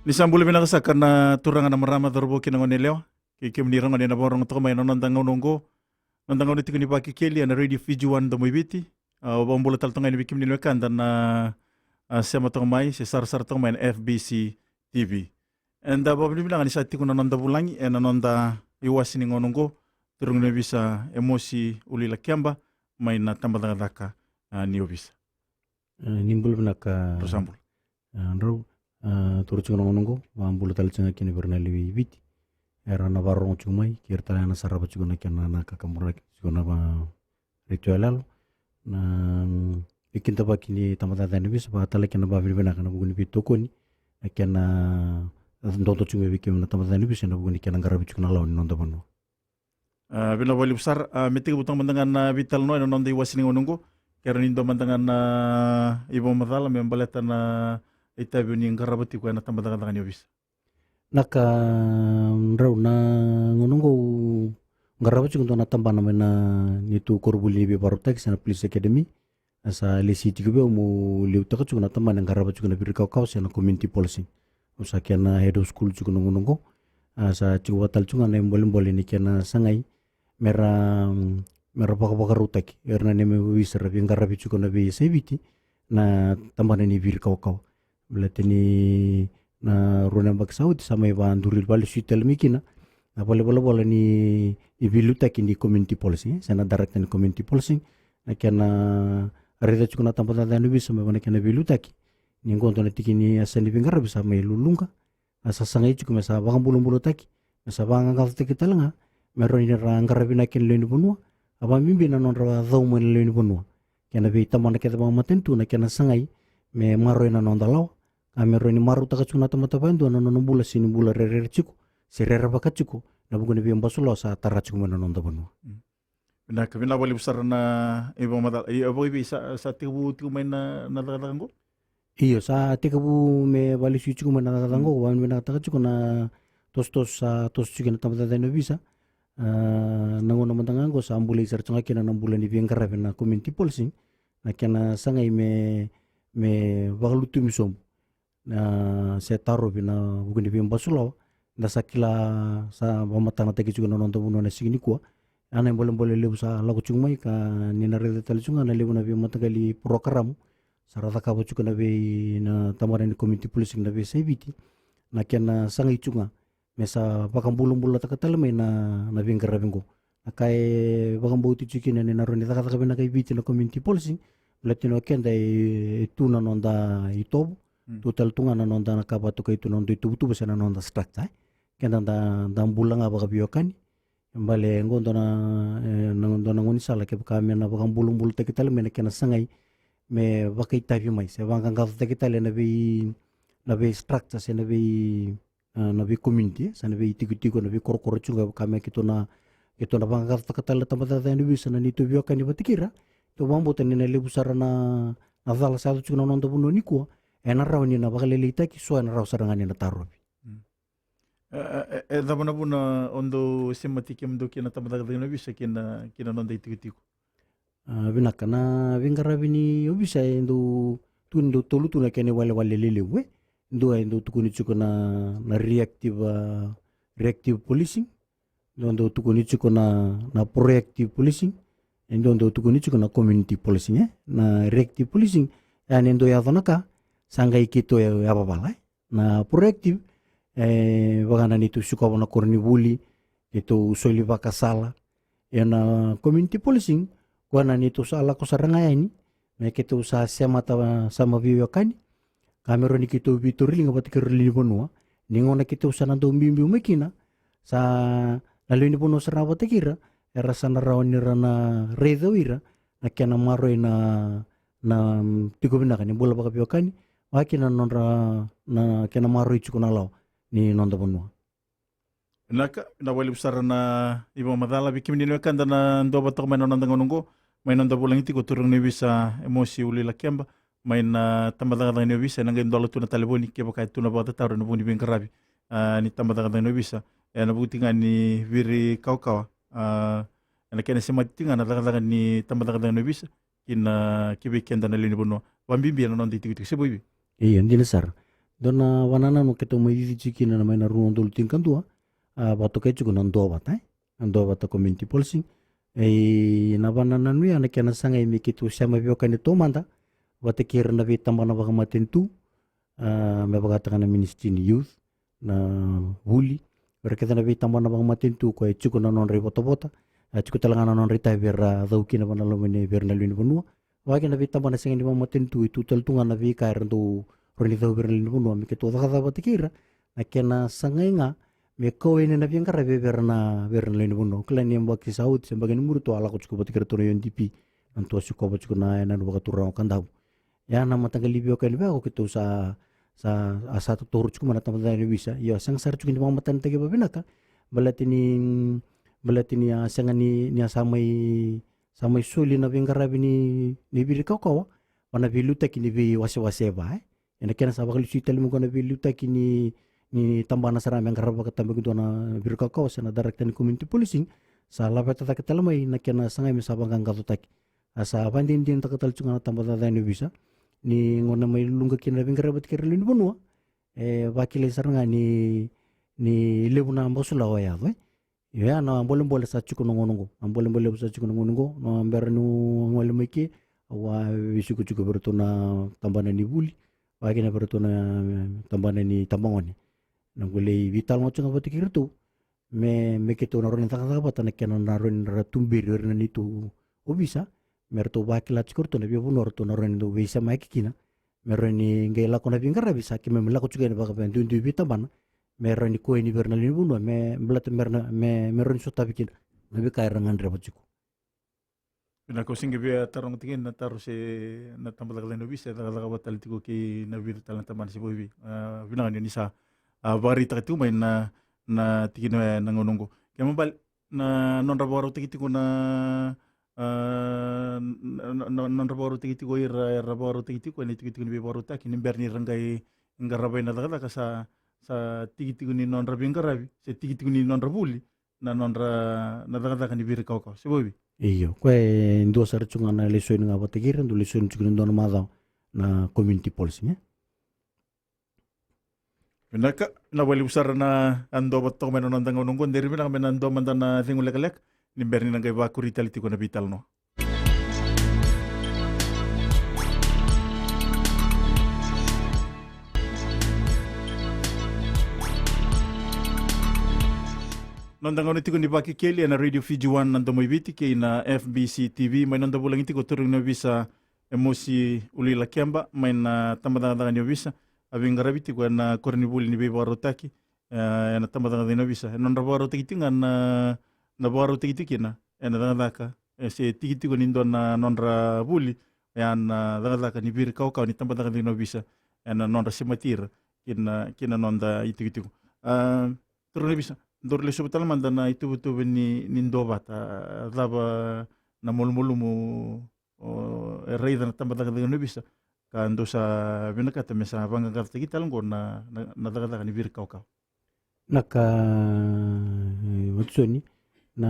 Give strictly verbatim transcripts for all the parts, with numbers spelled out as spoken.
Ni sa bula vinaka saka na turaga, na marama, cauravou kei na goneyalewa, kei kemuni ragone na vakarorogo toka mai ena noda gauna oqo, noda gauna tiko ni Vakekeli ena Radio Fiji One, Domoiviti. A, au vakabula tale toka ga yani vei kemuni na wekada na, a, sema toka mai se sarasara toka mai ena F B C T V. Eda vakavinavinaka ni sa tiko na noda vulagi ena noda iwase ni gauna oqo, turaga ni ovisa Emosi Ulilakeba mai na tabacakacaka, a, ni ovisa. E, ni bula vinaka. Rau sa bula. A, drau, a, toro tiko na gauna oqo, vakabula tale tiko ga kina vei ira na lewe i Viti era na vakarorogo tiko mai, kei ira tale ga na sarava tiko na kena na kakaburaki tiko na va retio yaloyalo. Na, mm, veikidavaki ni tabacakacaka ni ovisa, vakatale kena vakavinavinaka ena vuku ni veitokoni na kena dodo tiko mai vei keimami na tabacakacaka ni ovisa ena vuku ni kena qaravi tiko na lawa ni noda vanua. A, vinaka vakalevu sara. A, me tekivu toka mada ga na veitalanoa ena noda iwase ni gauna oqo, kerea ni dua mada ga na ivakamacala me baleta na itavi ni qarava tiko ena tabacakacaka ni ovisa. Na ka, drau, na gauna oqo au qarava tiko dua na tabana mai na neitou koronivuli ni veivakarautaki se na Police Academy. A sa lesi tiko vei au meu liutaka tiko na tabana e qarava tiko na virikawakawa se na community policing. Au sa kena head of school tiko na gauna oqo. A sa tiko vata tale tiko ga na ibolebole ni kena sagai mera, mera vakavakarautaki ira na neimami ovisa era veiqaravi tiko na veiyasai Viti na tabana ni virikawakawa. Baleta ni na rua na yabaki sa oti sa mai vakaduri vakalesuya tale mai kina na valenivolavola ni veiliutaki ni community policing, e, se na director ni community policing, na kena raica tiko na tabacakacaka ni ovisa mai vua na kena veiliutaki ni qo dua na tiki ni yasa ni veiqaravi sa mai luluqa. A sa sagai tiko me sa vakabulabulataki, me sa vaqaqacotaki tale ga me rawa ni ra qaravi na kena lewe ni vanua, a vakabibi na nodra cau mai na lewe ni vanua kei na veitabana kece vakamatanitu na kena sagai me maroroi na noda lawa, ka me rawa ni marautaka tiko na tamata vakayadua na nona bula se ni bula rerere tiko se rerevaka tiko ena vuku ni veibasulawa sa tara tiko mai na noda vanua. Mm. Vinaka, vinaka vakalevu sara na ivakamacala. Ia, vakaevei sa, sa tekivu tiko mai na, na cakacaka oqo? Io, sa tekivu me vakalesuya tiko mai na cakacaka oqo, mm, vakavinavinakataka tiko na tosotoso sa toso tiko ena tabacakacaka ni ovisa. A, na gauna mada ga oqo sa bulai sara tiko ga kina na bula ni veiqaravi na community policing, na kena sagai me, me vakalutumi sobu na se tarovi na vuku ni veibasulawa. Da sa kila sa vakamatanataki tiko na noda vanua na siga nikua. A na ibolebole levu sa lako tiko mai ka ni na raica tale tiko ga na levu na veimataqali porokaramu sa ra cakava tiko na vei na tabana ni community policing na veiyasai Viti, na kena sagai tiko ga me sa vakabulabulataka tale mai na, na veiqaravi oqo. Na ka e vakabauti tiko kina ni na rawa ni cakacaka vinaka i Viti na community policing, baleta ni o keda e, e tu na noda itovo, mm, tu tale tu ga na noda na ka vakatokai tu na noda ituvatuva se na noda structure, e. Keda da, da bula ga vakaveiwekani. Bale oqo dua na, e, na, dua na gaunisala kevaka me na vakabulabulataki tale mai na kena sagai me vakaitavi mai se vaqaqacotaki tale na vei, na vei structure se na vei, a, na vei community, e, se na vei tikotiko, na vei korokoro tiko ga, kevaka me keitou na, keitou na vaqaqacotaka tale na tabacakacaka ni ovisa na neitou veiwekani vata kei ira, keitou vakabauta ni na levu sara na, na cala sa yaco tiko na noda vanua nikua, ena rawa ni na vakalailaitaki, so ena rawa sara ga ni na tarovi. Mm. E, e, e, e cava na vuna o dou semati kemudou kina tabacakacaka ni ovisa kina, kina noda itikotiko? A, vinaka, na veiqaravi ni ovisa e dau tukuni, dau tolu tu na kena iwalewale lelevu, e. Dua e dau tukuni tiko na, na reactive, a, reactive policing. Dua dau tukuni tiko na, na proactive policing. E dua dau tukuni tiko na community policing, e. Na reactive policing, e, ni dau yaco na ka sa qai keitou yavavala, e. Na proactive, e, vaka na neitou sikova na koronivuli, keitou soli vakasala. Ia na community policing, koya na neitou sa lako sara ga yani me keitou sa semata, sa ma veiwekani, ka me rawa ni keitou veitauriliga vata kei ira na lewe ni vanua. Ni gauna keitou sa na dau biubiu mai kina, sa na lewe ni vanua sara vata kei ira, era sa na rawa ni ra na raica o ira na kena maroroi na, na, mm, tiko vinaka ni bula vakaveiwekani, vaka kina na nodra, na kena maroroi tiko na lawa ni noda vanua. Vinaka, vinaka vakalevu sara na ivakamacala. Vei kemuni na wekada na duavata toka mai na noda gauna oqo, mai noda vulagi tiko turaga ni ovisa Emosi Ulilakeba mai na tabacakacaka ni ovisa. Ena qai dola tu na talevoni kevaka e tu na vakatataro ena vuku ni veiqaravi, a, ni tabacakacaka ni ovisa ena vuku tiko ga ni viri kawakawa. A, ena kena semati tiko ga na cakacaka ni tabacakacaka ni ovisa kina, ki vei keda na lewe ni vanua, vakabibi ena noda itikotiko, se vakaevei? Io, dina sara. Dua na vanananu keitou mai cici tiko kina na mai na rua na udolu tinikadua, a vakatokai tiko na duavata, e? Na duavata community policing. E, na vanananu ya na kena sagai me keitou sema veiwekani taumada vata kei ira na veitabana vakamatanitu, a, me vakataka na Ministry ni Youth, na vuli, o ira kece na veitabana vakamatanitu ko e tiko na nodra ivotavota, a, tiko tale ga na nodra itavi era cau kina vaka na loma ni vei ira na lewe ni vanua. Vaka kina na veitabana sega ni vakamatanitu, e tu tale tu ga na veika era dau rawa ni cau vei ira na lewe ni vanua, me keitou cakacaka vata kei ira na kena sagai ga me kau yani na veiqaravi vei ira na, vei ira na lewe ni vanua. Kila ni yabaki sa oti se yabaki ni muri tou a lako tiko vata kei iratou na U N D P, na tou a sikova tiko na yanuyanu vakaturaga o Kadavu. Ya na mataqali veiwekani vaka keitou sa, sa, a sa totoro tiko mai na tabacakacaka ni ovisa. Io, a sega sara tiko ni vakamatanitaki vakavinaka, baleta ni, baleta ni a sega ni, ni a sa mai, sa mai soli na veiqaravi ni, ni viri kawakawa vaka na veiliutaki ni veiwasewase e va, e. Ena kena sa vakalesui tale mai qo na veiliutaki ni, ni tabana sara me qarava vakatabakidua na viri kawakawa se na director ni community policing, sa laveta cake tale mai na kena sagai me sa vaqaqacotaki. A sa vakadinadinataka tale tiko ga na tabacakacaka ni ovisa ni gauna mai luqa kina na veiqaravi vata kei ira na lewe ni vanua, e vakilai sara ga ni, ni levu na basulawa e yaco, e. Io, ya na bolebole sa tiko na gauna oqo. Na bolebole levu sa tiko na gauna oqo, na bera niu gole mai ke, au a veisikosiko vei iratou na tabana ni vuli, vaka kina vei iratou na, e, tabana ni tabagone. Na qolei veitalanoa tiko ga vata kei iratou me, me keitou na rawa ni cakacaka vata na kena na rawa ni ra tuberi o ira na neitou ovisa, me ratou vakila tiko o iratou na veivanua ratou na rawa ni dau veisemaki kina, me rawa ni qai lako na veiqaravi sa keimami lako tiko yani vaka vei duidui veitabana, me rawa ni kau yani vei ira na lewe ni vanua, me baleta me ra na, me, me rawa ni sotavi kina na veika era gadreva tiko. Vinaka, au se qai via taroga tiko na taro se na tabacakacaka ni ovisa e cakacaka vata tale tiko kei na vica tale na tabana se vakaevei. A, vinaka ni o ni sa, a, vakaraitaka tiko mai na, na tikina oya ena gauna oqo. Kena ibalebale na nodra vakarautaki tiko na, a, na, na, na nodra vakarautaki tiko ira era vakarautaki tiko ena itikotiko ni veivakarautaki ni bera ni ra qai qarava na cakacaka sa, sa tikitiki ni nodra veiqaravi se tikitiki ni nodra vuli na nodra na cakacaka ni viri kawakawa se vakaevei. Io, koya e dua sara tiko ga na lesoni ga vata kei ira, dau lesoni tiko ni dua na macawa na community policing, e. Vinaka, na vakalevu sara na a dua vata toka mai na noda gauna oqo, deri vinaka me na dua mada na cegu lekaleka ni bera ni na qai vakuri tale tiko na veitalanoa. Noda gauna tiko ni Vakekeli ena Radio Fiji One, na Domo i Viti kei na F B C T V. Mai noda vulagi tiko o turaga ni ovisa Emosi Uluilakeba mai na tabacakacaka ni ovisa, a veiqaravi tiko ena koronivuli ni veivakarautaki, e, ena tabacakacaka ni ovisa. E nodra vakarautaki tiko ga na, na vakarautaki tiko kina ena cakacaka, e, se tikitiki ni dua na nodra vuli, e, na cakacaka ni viri kawakawa ni tabacakacaka ni ovisa ena nodra semati ira kina, kina noda itikotiko. A, turaga ni ovisa, daru lesuva tale mada na ituvatuva ni, ni duavata, a, cava na malumalumu o, e raica na tabacakacaka ni ovisa ka dou sa vinakata me sa vaqaqacotaki tale oqo na, na, na cakacaka ni viri kawakawa. Na ka, e, Watisoni, na,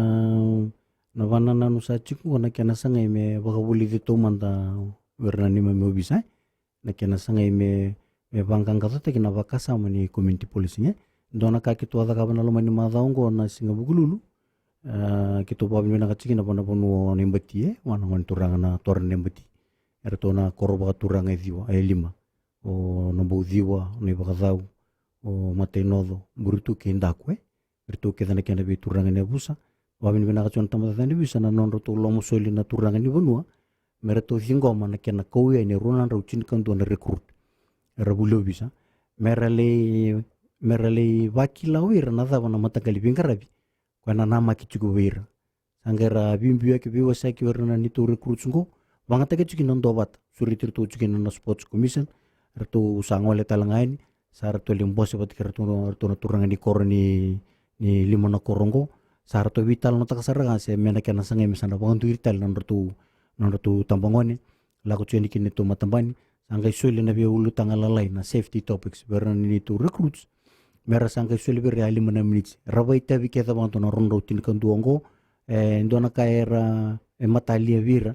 na vanananu sa tiko oqo na kena sagai me vakavulici taumada o ira na neimami ovisa, e. Na kena sagai me, me vaqaqacotaki na vakasama ni community policing, e. Dua na ka keitou a cakava na loma ni macawa oqo na siga Vukelulu, a, keitou vakavinavinaka tiko kina vua na vanua o Naibati, e, vua na gone turaga na Tora Naibati. Eratou na koro vakaturaga e ciwa, e lima. O Nabouciwa, o Naivakacau, o Matainoco, Buritu kei Daku, e. Eratou kece na kena veituraga ni yavusa. Vakavinavinaka tiko na tabacakacaka ni ovisa na nodratou lomasoli na turaga ni vanua me ratou ciqoma na kena kau yani e rua na drau tinikadua na recruit era vuli ovisa, me ra lai, me ra lai vakila o ira na cava na mataqali veiqaravi koya na namaki tiko vei ira. Sa qai ra veibiuaki, veiwasaki o ira na neitou recruits oqo, vagataki tiko kina na duavata, sureti iratou tiko kina na Sports Commission, ratou sa gole tale ga yani, sa ratou lai bose vata kei iratou, ratou na turaga ni koro ni, ni lima na koro oqo, sa ratou veitalanoataka sara ga se me na kena sagai me sa na vakaduri tale na nodratou, na nodratou tabagone, lako tiko yani kina neitou matabani, sa qai soli na veiulutaga lalai na safety topics vei ira na neitou recruits, me ra sa qai soli vei ira e lima na miniti. Ra vakaitavi kece vakadua na rua na drau tinikadua oqo, e dua na ka era, e matalia vei ira,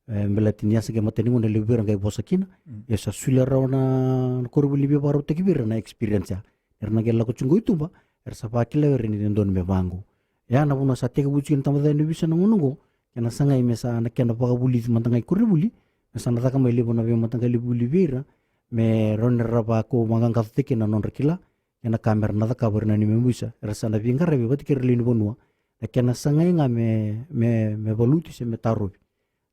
E, baleta ni a sa qai matai ni gauna levu vei ira qai vosa kina. Mm. Ia sa solia rawa na, na koronivuli ni veivakarautaki vei ira na experience ya. Era na qai lako tiko qo i tuba, era sa vakila vei ira ni dodonu me vaqo. Ia na vanua sa tekivu tiko na tabacakacaka ni ovisa na gauna qo, kena sagai me sa na kena vakavulici mada ga i koronivuli, me sa na caka mai levu na veimataqali vuli vei ira, me rawa ni ra vaka, vaqaqacotaki kina na nodra kila, kei na ka me ra na cakava ira na neimami ovisa, era sa na veiqaravi vata kei ira lewe ni vanua. Na kena sagai ga me, me, me valuti se me tarovi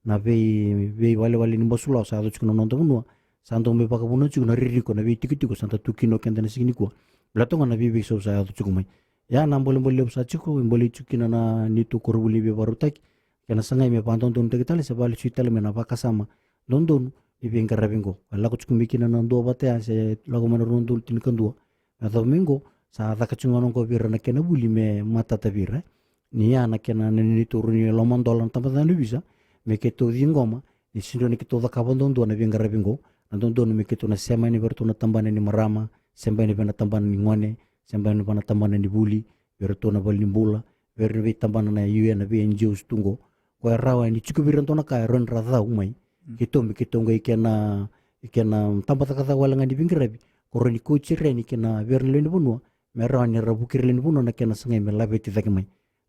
na vei, veiwalewale ni basulawa sa yaco tiko na noda vanua, sa dau mai vakavuna tiko na ririko, na veitikotiko sa da tu kina o keda na siga nikua. Baleta toka na veiveisau sa yaco tiko mai. Ia na bolebole levu sa tiko, e bolei tiko kina na neitou koronivuli ni veivakarautaki, kena sagai me vakadodonutaki tale se vakalesui tale mai na vakasama dodonu ni veiqaravi qo. Ka lako tiko mai kina na dua vata ya se lako mai na rua na udolu tinikadua. Me yacova mai qo, sa caka tiko ga na qo vei ira na kena vuli me matata vei ira, e. Ni ya na kena, na neitou rawa ni lomadola na tabacakacaka ni ovisa, me keitou ciqoma ni sega ni keitou cakava duadua na veiqaravi qo. Na dodonu me keitou na sema yani vei iratou na tabana ni marama, sema yani vei na tabana ni gone, sema yani vei na tabana ni vuli, vei iratou na valenibula, vei ira na veitabana na U N, na vei N G Os tu qo. Ko e rawa ni tiko vei ira dua na ka e rawa ni ra cau mai. Mm. Keitou, me keitou qai kena, kena tabacakacaka wale ga ni veiqaravi, ko rawa ni kauti ira yani kina vei ira na lewe ni vanua, me rawa ni ra vukei ira lewe ni vanua na kena sagai me laveti cake mai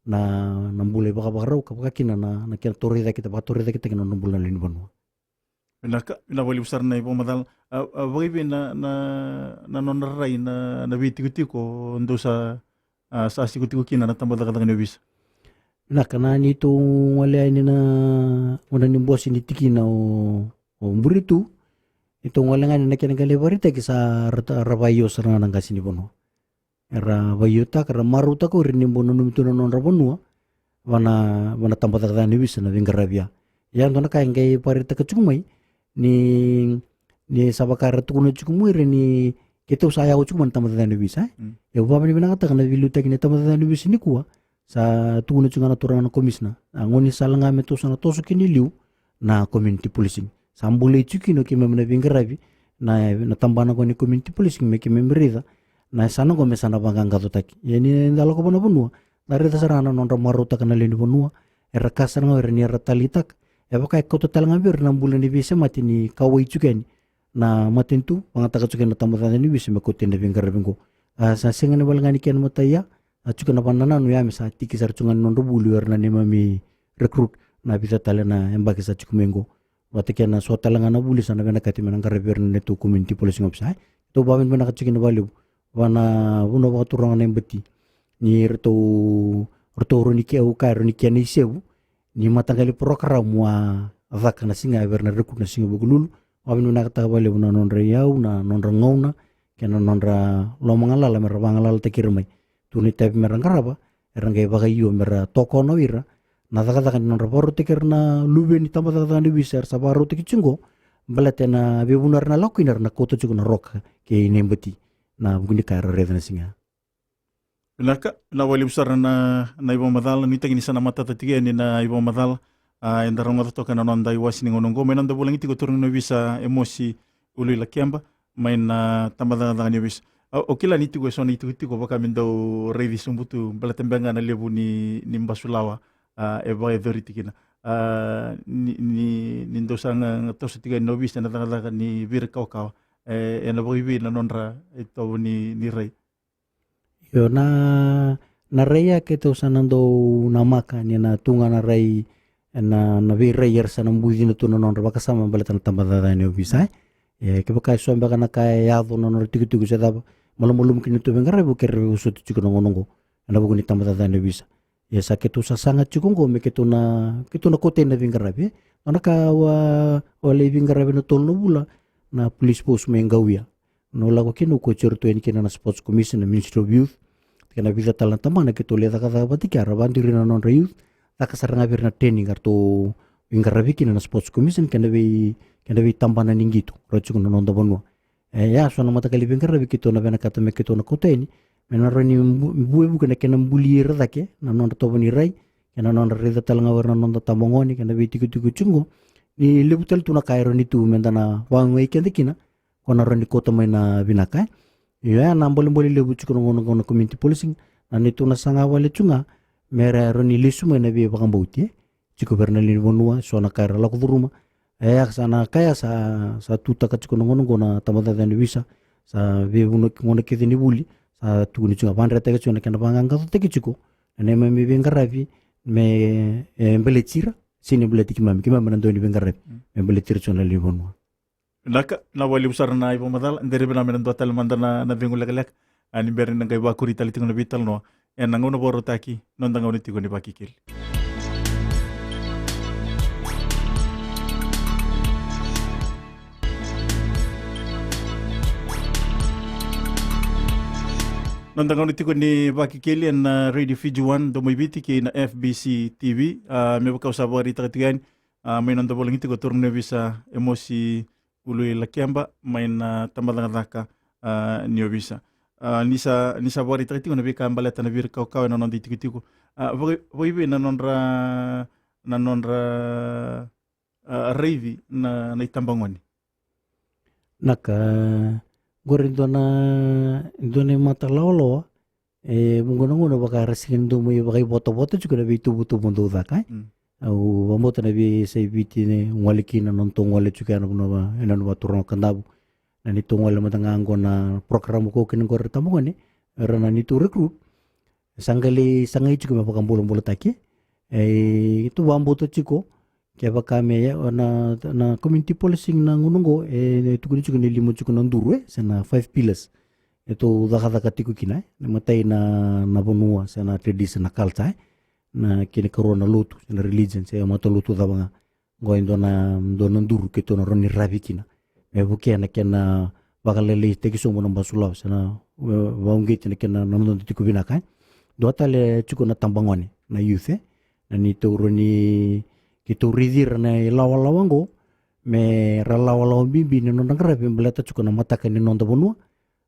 na, na bula ivakavakarau, ka vaka kina na, na kena toroi cake, vakatoreicaketaki na nodra bula na lewe ni vanua. Vinaka, vinaka vakalevu sara na ivakamacala. A, a, vakaivei na, na, na nona rai na, na veitikotiko dou sa, a, sa sikotiko kina na tabacakacaka ni ovisa? Vinaka, na neitou gole yani na, gauna ni bose ni tikina o, o Buritu, neitou gole ga yani na kena qai lai vakaraitaki sa ra, ra vakaio sara ga na qase ni vanua. Era vakaiotaka, ra marautaka o ira ni bau nanumi tu na nodra vanua, vei na, vei na tabacakacaka ni ovisa na veiqaravi ya. Ia dua na ka e qai vakaraitaka tiko mai, ni, ni sa vaka era tukuna tiko mai o ira ni keitou sa yawa tiko mai na tabacakacaka ni ovisa, e. Mm. Au vakavinavinakataka na veiliutaki ni tabacakacaka ni ovisa nikua, sa tukuna tiko ga na turaga na komisina. A gaunisala ga me tou sa na toso kina i liu na community policing. Sa bolei tiko kina o keimami na veiqaravi, na, na tabana qo ni community policing me keimami raica na yasana qo me sa na vaqaqacotaki. Ia ni da lako vua na vanua, da raica sara ga na nodra marautaka na lewe ni vanua, era kaya sara ga o ira ni ra taleitaka. E vaka e kauta tale ga vei ira na bula ni veisemati ni kauwai tiko yani na matanitu, vakayagataka tiko na tabacakacaka ni ovisa me kauta na veiqaravi qo. A, sa sega ni vale ga ni kena imatai ya, a tiko na vakanananu ya me sa tiki sara tiko ga ni nodra vuli o ira na neimami recruit na vica tale na yabaki sa tiko mai qo. Vata kei na so tale ga na vuli sa na vinakati me na qaravi ira na neitou community policing officer, e. Tou vakavinavinaka tiko kina vakalevu vua na vanua vakaturaga na Yabati. Ni ratou, ratou rawa ni kea, au kaya rawa ni kena isevu ni mataqali porokaramu a caka na siga ya vei ira na recruit na siga Vukelulu. Vakavinavinakataka vakalevu na nodra iyau, na nodra gauna, kei na nodra lomagalala me ra vagalalataki ira mai. Tu na itavi me ra qarava, era qai vakaio me ra tokona o ira na cakacaka ni nodra vakarautaki ira na luve ni tabacakacaka ni ovisa era sa vakarautaki tiko qo, baleta na veivanua era na lako kina era na kauta tiko na roka kei na Yabati, na vuku ni ka era raica na siga ya. Vinaka, vinaka vakalevu sara na, na ivakamacala, nuitaki ni sa na matata tiko yani na ivakamacala, a, eda rogoca toka na noda iwase ni gauna oqo, mai na noda vulagi tiko turaga ni ovisa Emosi Uluilakeba, mai na tabacakacaka ni ovisa. A, au kila ni tiko eso na itikotiko vaka me dau raici sobu tu, baleta beka ga na levu ni, ni basulawa, a, e vakayacori tiko kina. A, ni, ni, ni dou sa ga, ga toso tiko yani na ovisa ena cakacaka ni viri kawakawa. E, ena vakaivei na nodra itovo ni, ni rai? Io, na, na rai ya keitou sa na dau namaka ni na tu ga na rai, na, na veirai era sa na bucina tu na nodra vakasama baleta na tabacakacaka ni ovisa, e. E, kevaka e so beka na ka e yaco na nodra tikotiko se cava, malumalumu kina tu veiqaravi, au kerea me vosoti tiko na gauna oqo ena vuku ni tabacakacaka ni ovisa. Ia sa keitou sasaga tiko oqo me keitou na, keitou na kauta yani na veiqaravi, e. Au na kaya au a lai veiqaravi ena tolu na vula na police post mai Qauia. Au lako kina, au kauti iratou yani kina na Sports Commission, na Ministry of Youth, kei na vica tale na tabana keitou lai cakacaka vata kei, ra vakaduri na nodra youth, caka sara ga vei ira na training ka ratou veiqaravi kina na Sports Commission kei na vei, kei na veitabana ni qito ra tiko na noda vanua. E, ia so na mataqali veiqaravi keitou na vinakata me keitou na kauta yani, me na rawa ni bu-, vuavuka na kena buli ira cake na nodra tovo ni rai, kei na nodra raica tale ga o ira na noda tabagone kei na veitikotiko tiko qo. Ni levu tale tu na ka e rawa ni tu me da na vakagai keda kina, ko na rawa ni kauta mai na vinaka, e. Ia na bolebole levu tiko na gauna oqo na community policing, na neitou na saga wale tu ga me ra rawa ni lesu mai na veivakabauti, e. tiko vei ira na lewe ni vanua, so na ka era lako curuma. E ya sa na ka ya sa, sa tutaka tiko na gauna oqo na tabacakacaka ni ovisa, sa veivanua ki gona kece ni vuli, sa tukuni tiko ga, vakadretaka tiko na kena vaqaqacotaki tiko na neimami veiqaravi me, e, baleti ira, sega ni baleti keimami, keimami na dau ni veiqaravi, me baleti ira tiko na lewe ni vanua. Vinaka, vinaka vakalevu sara na ivakamacala, de ri vinaka me na dua tale mada na, na cegu lekaleka, a, ni bera ni na qai vakuri tale tiko na veitalanoa ena gauna vakarautaki, noda gauna tiko ni Vakekeli. Noda gauna tiko ni Vakekeli ena, a, Radio Fiji One, Domo i Viti kei na F B C T V, a, me vaka au sa vakaraitaka tiko yani, a, mai noda vulagi tiko turaga ni ovisa Emosi Uluilakeba mai na tabacakacaka, a, ni ovisa. A, ni sa, ni sa vakaraitaka tiko na veika baleta na veirakawa ena noda itikotiko. A, vaka, vakaivei na nodra, na nodra, a, raici na, na itabagone? Na ka, qori dua na, dua na imata lawalawa, e, vuqa na gauna vaka era sega ni dau mai vakaivotavota tiko na veituvatuva dau caka, e. Mm. Au vakabauta na veiyasai Viti ne gole kina, na nodatou gole tiko ena vanua va, ena vanua vakaturaga o Kadavu. Na neitou gole mada ga oqo na program ko kina oqori na tabagone, era na neitou recruit. Sa qai lai sagai tiko me vakabulabulataki. E, tou vakabauta tiko, kevaka me, e, na, na community policing na gauna oqo, e, e tukuni tiko ni lima tiko na duru, e, se na five pillars. E tou cakacaka tiko kina, e. Na imatai na, na vanua, se na tradition, na culture, e. Na kena ikarua na lotu, se na religion, se matalotu cava ga. Oqo e dua na, dua na duru keitou na rawa ni ravi kina. Me vukea na kena vakalailaitaki sobu na basu lawa, se na, e, vakauqeti na kena, na noda tiko vinaka, e. Dua tale tiko na tabagone, na youth, e. Na neitou rawa ni, keitou raici ira na ilawalawa oqo, me ra lawalawa bibi ni nodra qaravi, baleta tiko na mataka ni noda vanua,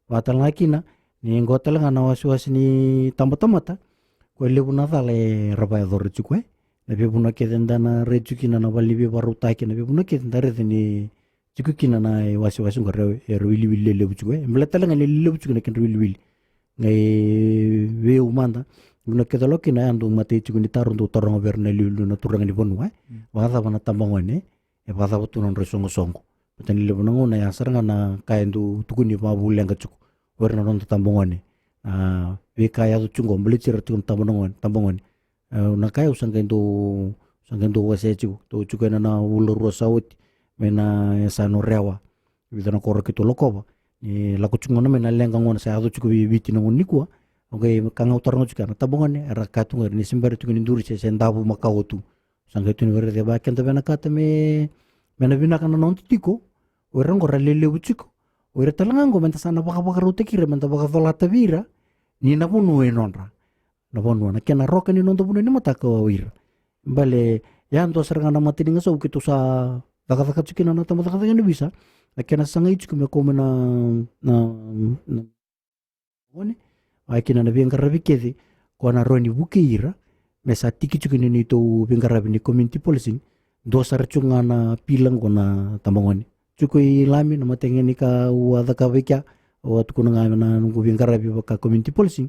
vaka tale ga kina, ni oqo tale ga na wasewase ni tabatamata, ko e levu na cala era vakayacora tiko, e. Na veivanua kece eda na raica tiko kina na vale ni veivakarautaki, na veivanua kece eda raica ni tiko kina na iwasewase oqo era, era wiliwili lelevu tiko, e. Baleta tale ga ni lelevu tiko na kedra wiliwili. Qai vei au mada, vanua kece au lako kina, e, au dau matai tiko ni taro, dau taroga vei ira na iliuliu na turaga ni vanua, e. Mm. Vakacava na tabagone, e vakacava tu na nodra isoqosoqo. Baleta ni levu na gauna ya sara ga na ka e dau tukuni vakavuleqa tiko o ira na noda tabagone. A, veika e yaco tiko oqo, baleti ira tiko na tabagone, tabagone. E, na ka au sa qai dau, sa qai dau wasea tiko, dau tiko ena, na vula rua sa oti, mai na yasana o Rewa, vica na koro keitou lakova. Ni lako tiko gona mai na leqa gona sa yaco tiko vei Viti na gauna nikua. Au qai ka ga au taroga tiko ya na tabagone, era kaya tu ga ni se bera tiko ni duri se, se davo makawa tu. Sa qai tu ni vei ira, cava keda vinakata me, me na vinaka na noda tiko. O ira oqo ra lelevu tiko. O ira tale ga oqo meda sa na vakavakarautaki ira, meda vakacolata vei ira ni na vanua e nodra. Na vanua, na kena roka ni noda vanua ni mataka o ira. Bale, ya dua sara ga na matanigasau keitou sa cakacaka tiko kina na tabacakacaka ni ovisa. Na kena sagai tiko me kau mai na, na, na tabagone, vaka kina na veiqaravi kece ko na rawa ni vukei ira me sa tiki tiko ni neitou veiqaravi ni community policing. Dua sara tiko ga na pila oqo na tabagone. Tiko i Lami na mataqali ka au a cakava i kea, au a tukuna ga na noqu veiqaravi vaka community policing,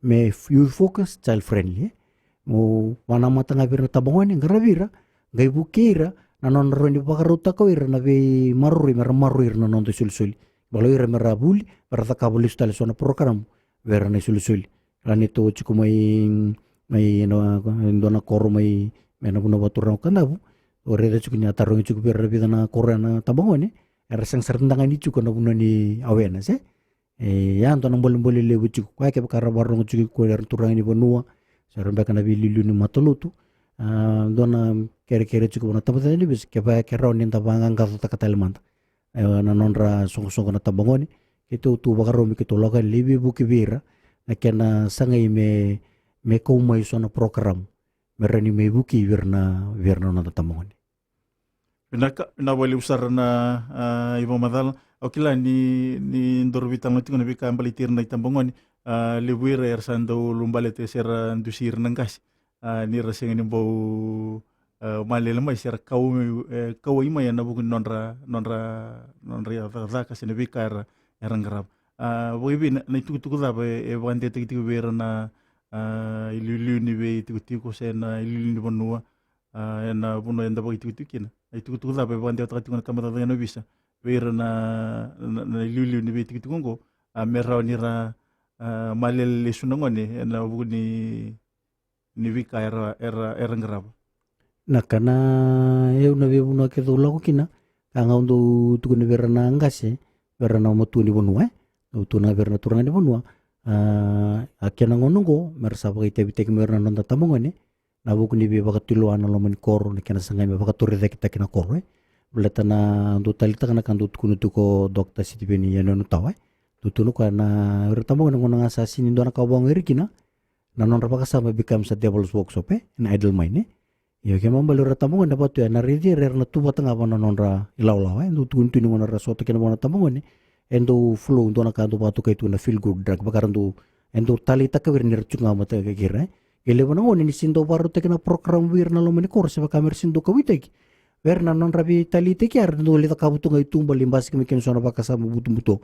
me youth focus, child friendly, e. Mo vakanamata ga vei ira na tabagone, qaravi ira, qai vukei ira na nodra rawa ni vakarautaka o ira na veimaroroi me ra maroroi ira na noda isolisoli. Baleta o ira me ra vuli, me ra cakava lesu tale eso na program vei ira na isolisoli. Ra neitou tiko mai, mai na, dua na koro mai, mai na vanua vakaturaga o Kadavu. Au raica tiko ni a tarogi tiko vei ira na vica na koro ya na tabagone, era sega sara tu ga ni tiko na vanua ni awareness, e. E, ya dua na bolebole levu tiko. Koya kevaka ra vakarorogo tiko ko ira na turaga ni vanua, se ra beka na veiliuliu ni matalotu. A, dua na kerekere tiko vua na tabacakacaka ni ovisa, kevaka ke rawa ni da vaqaqacotaka tale mada, e, na nodra soqosoqo na tabagone. Keitou tu vakarau me keitou lako yani lai veivuke vei ira, na kena sagai me, me kau mai eso na program me rawa ni mai vukei vei ira na, vei ira na noda tabagone. Vinaka, vinaka vakalevu sara na, a, ivakamacala. Au kila ni, ni daru veitalanoa tiko na veika baleti ira na itabagone. A, levu vei ira era sa dau ulubaleta se ra dusi ira na qase. A, ni ra sega ni bau, a, malele mai se ra kau, e, kauwai mai ena vuku ni nodra, nodra, nodra cakacaka se na veika era, era qarava. A, vakaivei na, na itukutuku cava e, e vakadewataki tiko vei ira na, a, iliuliu ni veitikotiko se na iliuliu ni vanua, a, ena vanua eda vakaitikotiko kina. Na itukutuku cava e vakadewataka tiko na tabacakacaka ni ovisa vei ira na, na, na iliuliu ni veitikotiko oqo, a, me rawa ni ra, a, malele lesu na gone ena vuku ni, ni veika era, era, era qarava. Na ka na, e, au na veivanua kece au lako kina, ka ga au dau tukuna vei ira na qase, vei ira na matua ni vanua, e. Au tukuna vei ira na turaga ni vanua, a, a kena gauna oqo me ra sa vakaitavitaki mai ira na noda tabagone, na vuku ni veivakatulewa na loma ni koro, na kena sagai me vakatorocaketaki na koro, e. Baleta na dau taleitaka na ka dau tukuna tiko o Dokta Sitiveni Yanuyanu Tawa, e. Dau tukuna o koya na ira tabagone, gauna ga sa sini dua na ka vakaogai ira kina, na nodra vakasama becomes a devil's workshop, e, na idle mind, e. Io, kena ibalebale ira tabagone, na vatu ya na raici ira era na tu vata ga vua na nodra ilawalawa, e. Dau tukuni tu ni gauna ra sota kina vua na tabagone, e dau flow, dua na ka dau vakatokai tu na feel good drug, vaka ra dau, e dau taleitaka vei ira ni ra tiko ga vata kei ira, e. E levu na gauna ni sini dau vakarautaki na program vei ira na loma ni koro, se vaka me ra sini dau kauwaitaki. Vei ira na nodra veitaleitaki ya, era dau lai cakava tu ga i tuba, lai basika mai kina eso na vakasama butobuto.